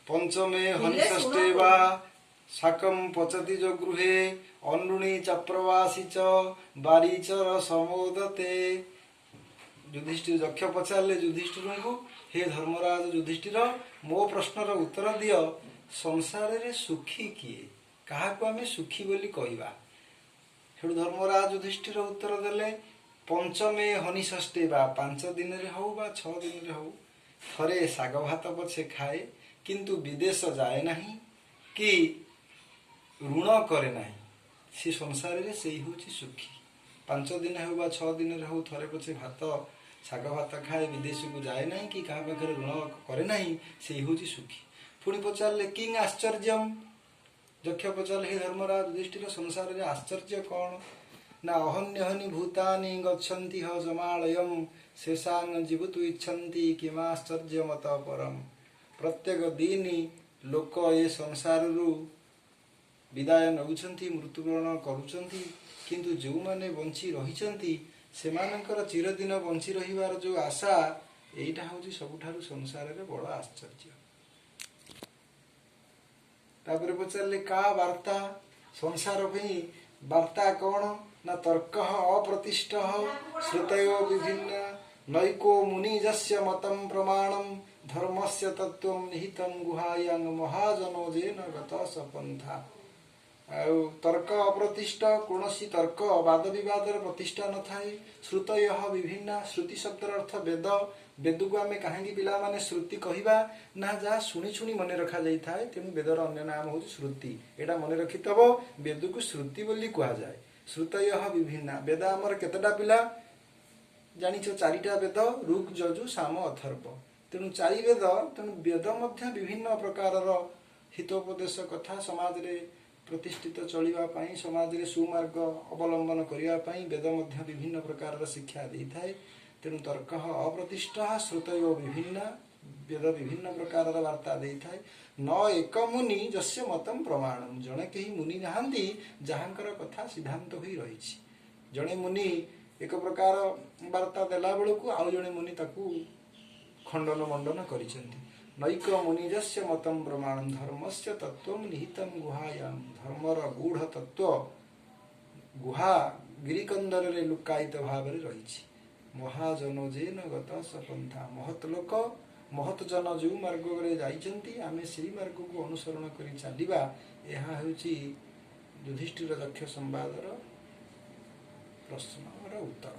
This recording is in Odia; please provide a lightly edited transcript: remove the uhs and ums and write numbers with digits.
ପଞ୍ଚମେ ଥିଲେ ଶୁଣ। ହନି ବା ଶାକଂ ପଚତି ଯୋ ଗୃହେ ଅନୃଣୀ ଚ ପ୍ରବାସୀ ଚ ବାରିଚର ସମୋଦତେ। ଯୁଧିଷ୍ଠିର, ଯକ୍ଷ ପଚାରିଲେ ଯୁଧିଷ୍ଠିରଙ୍କୁ, ହେ ଧର୍ମରାଜ ଯୁଧିଷ୍ଠିର, ମୋ ପ୍ରଶ୍ନର ଉତ୍ତର ଦିଅ। ସଂସାରରେ ସୁଖୀ କିଏ? କାହାକୁ ଆମେ ସୁଖୀ ବୋଲି କହିବା? ସେଠୁ ଧର୍ମରାଜ ଯୁଧିଷ୍ଠିର ଉତ୍ତର ଦେଲେ, ପଞ୍ଚମେ ହନି ଷଷ୍ଠେ ବା, 5 ଦିନରେ ହଉ ବା 6 ଦିନରେ ହଉ, ଥରେ ଶାଗ ଭାତ ପଛେ ଖାଏ, କିନ୍ତୁ ବିଦେଶ ଯାଏ ନାହିଁ କି ଋଣ କରେ ନାହିଁ, ସେ ସଂସାରରେ ସେଇ ହେଉଛି ସୁଖୀ। 5 ଦିନ ହେଉ ବା 6 ଦିନରେ ହଉ, ଥରେ ପଛେ ଭାତ ଶାଗ ଭାତ ଖାଏ, ବିଦେଶକୁ ଯାଏ ନାହିଁ କି କାହା ପାଖରେ ଋଣ କରେ ନାହିଁ, ସେଇ ହେଉଛି ସୁଖୀ। ପୁଣି ପଚାରିଲେ, କିଂ ଆଶ୍ଚର୍ଯ୍ୟମ? ଯକ୍ଷ ପଚାରିଲେ, ହେ ଧର୍ମରାଜ ଯୁଧିଷ୍ଠିର, ସଂସାରରେ ଆଶ୍ଚର୍ଯ୍ୟ କଣ? ନା, ଅହନ୍ୟହନି ଭୂତାନି ଗଚ୍ଛନ୍ତି ହ ଯମାଳୟମ୍ ଶେଷାଂ ଜୀବିତୁ ଇଚ୍ଛନ୍ତି କିମାଶ୍ଚର୍ଯ୍ୟମତ ପରମ। ପ୍ରତ୍ୟେକ ଦିନ ଲୋକ ଏ ସଂସାରରୁ ବିଦାୟ ନେଉଛନ୍ତି, ମୃତ୍ୟୁବରଣ କରୁଛନ୍ତି, କିନ୍ତୁ ଯେଉଁମାନେ ବଞ୍ଚି ରହିଛନ୍ତି, ସେମାନଙ୍କର ଚିରଦିନ ବଞ୍ଚି ରହିବାର ଯୋଉ ଆଶା, ଏଇଟା ହେଉଛି ସବୁଠାରୁ ସଂସାରରେ ବଡ଼ ଆଶ୍ଚର୍ଯ୍ୟ। ତାପରେ ପଚାରିଲେ, କା ବାର୍ତ୍ତା? ସଂସାର ପାଇଁ ବାର୍ତ୍ତା କଣ? ନା, ତର୍କ ଅପ୍ରତିଷ୍ଠ ଶ୍ରୁତୟୋ ବିଭିନ୍ନ ନୈକୋ ମୁନି ଯସ୍ୟ ମତಂ ପ୍ରମାଣಂ ଧର୍ମସ୍ୟ ତତ୍ତ୍ୱಂ ନିହିତಂ ଗୁହାୟାଂ ମହାଜନୋ ଯେନ ଗତ ସପନ୍ଥା। ଆଉ ତର୍କ ଅପ୍ରତିଷ୍ଠ, କୌଣସି ତର୍କ ବାଦ ବିବାଦର ପ୍ରତିଷ୍ଠା ନଥାଏ। ଶ୍ରୁତୟ ବିଭିନ୍ନ, ଶ୍ରୁତି ଶବ୍ଦର ଅର୍ଥ ବେଦ। ବେଦକୁ ଆମେ କାହିଁକି ପିଲାମାନେ ଶ୍ରୁତି କହିବା? ନା, ଯାହା ଶୁଣି ଶୁଣି ମନେ ରଖାଯାଇଥାଏ, ତେଣୁ ବେଦର ଅନ୍ୟ ନାମ ହେଉଛି ଶ୍ରୁତି। ଏଇଟା ମନେ ରଖିଥବ, ବେଦକୁ ଶ୍ରୁତି ବୋଲି କୁହାଯାଏ। ଶ୍ରୁତୟ ବିଭିନ୍ନ, ବେଦ ଆମର କେତେଟା ପିଲା ଜାଣିଛ? ଚାରିଟା ବେଦ, ଋକ୍, ଯଜୁ, ସାମ, ଅଥର୍ବ। ତେଣୁ ଚାରି ବେଦ। ତେଣୁ ବେଦ ମଧ୍ୟ ବିଭିନ୍ନ ପ୍ରକାରର ହିତୋପଦେଶ କଥା, ସମାଜରେ ପ୍ରତିଷ୍ଠିତ ଚଳିବା ପାଇଁ, ସମାଜରେ ସୁମାର୍ଗ ଅବଲମ୍ବନ କରିବା ପାଇଁ ବେଦ ମଧ୍ୟ ବିଭିନ୍ନ ପ୍ରକାରର ଶିକ୍ଷା ଦେଇଥାଏ। ତେଣୁ ତର୍କ ଅପ୍ରତିଷ୍ଠ ଶ୍ରୁତୟ ବିଭିନ୍ନ, ବେଦ ବିଭିନ୍ନ ପ୍ରକାରର ବାର୍ତ୍ତା ଦେଇଥାଏ। ନ ଏକ ମୁନି ଯସ୍ୟ ମତମ ପ୍ରମାଣମ, ଜଣେ କେହି ମୁନି ନାହାନ୍ତି ଯାହାଙ୍କର କଥା ସିଦ୍ଧାନ୍ତ ହୋଇ ରହିଛି। ଜଣେ ମୁନି ଏକ ପ୍ରକାର ବାର୍ତ୍ତା ଦେଲା ବେଳକୁ ଆଉ ଜଣେ ମୁନି ତାକୁ ଖଣ୍ଡନ ମଣ୍ଡନ କରିଛନ୍ତି। ନୈକ ମୁନିଜସ୍ୟ ମତମ ପ୍ରମାଣମ ଧର୍ମସ୍ୟ ତତ୍ତ୍ୱം ନିହିତಂ ଗୁହାୟାମ, ଧର୍ମର ଗୂଢ଼ ତତ୍ତ୍ୱ ଗୁହା ଗିରିକନ୍ଦରରେ ଲୁକାୟିତ ଭାବରେ ରହିଛି। ମହାଜନ ଯେନ ଗତ ସପନ୍ଥା, ମହତ ଲୋକ, ମହତ ଜନ ଯେଉଁ ମାର୍ଗରେ ଯାଇଛନ୍ତି, ଆମେ ସେଇ ମାର୍ଗକୁ ଅନୁସରଣ କରି ଚାଲିବା। ଏହା ହେଉଛି ଯୁଧିଷ୍ଠିର ଯକ୍ଷ ସମ୍ବାଦର ପ୍ରଶ୍ନର ଉତ୍ତର।